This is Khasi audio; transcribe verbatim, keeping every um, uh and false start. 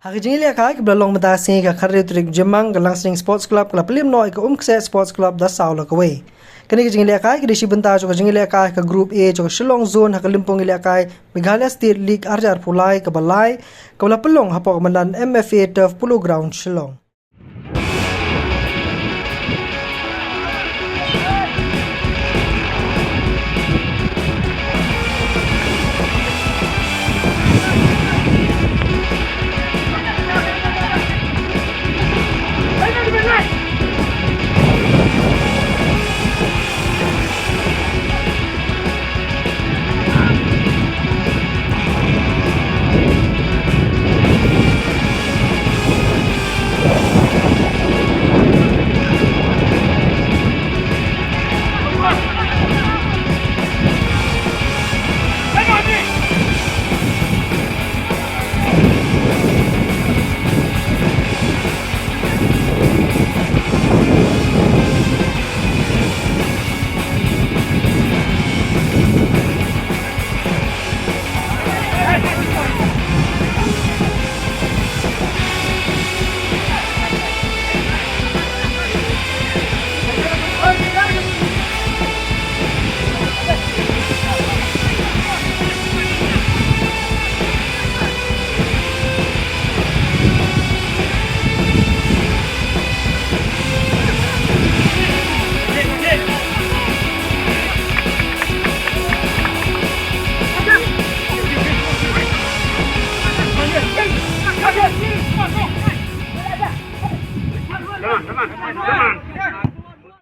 Ha ka jingïalehkai kaba la long mynta ka sngi ka khathynriew tarik Jymmang, ka Langsning Sports Club ka la pynlip noh ïa ka Umkseht Sports Club da saw la kawei. Kane ka jingïalehkai ka dei shi bynta jong ka jingïalehkai ka Group A jong ka Shillong Zone ha ka lympung ïalehkai Meghalaya State League ar hajar arphew lai kaba lai, kaba la pynlong hapoh ka madan M F A Turf Polo Ground Shillong.